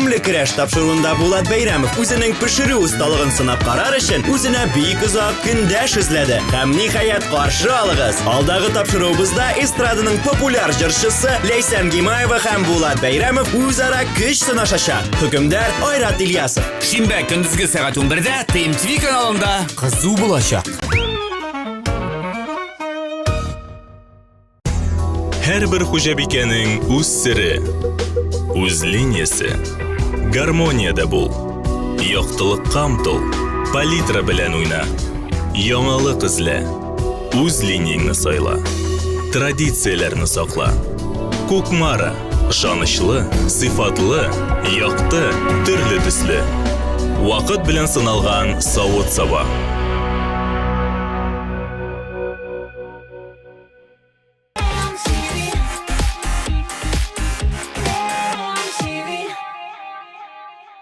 Тәмле көрәш тапшыруында Булат Бәйрәмов үзенең пешерү осталыгын сынап карар өчен үзенә бик озак көндәш эзләде. Һәм ниһаять каршы алыгыз. Алдагы тапшыруыбызда эстраданың популяр җырчысы Ләйсән Гимаева һәм Булат Бәйрәмов үзара көч сынашачак. Хөкемдар Айрат Ильясов. Шимбә көндезге сәгать 11-дә ТМТВ каналында кызу булачак. Һәрбер хуҗабикәнең үз сере, үз линиясе. Гармониядә бул. Яктылыкка омтыл. Палитра белән уйна. Яңалык эзлә. Үз линияңне сайла. Традицияләрне сакла. Кукмара. Ышанычлы, сыйфатлы, якты, төрле төсле. Вакыт белән сыналган савыт-саба.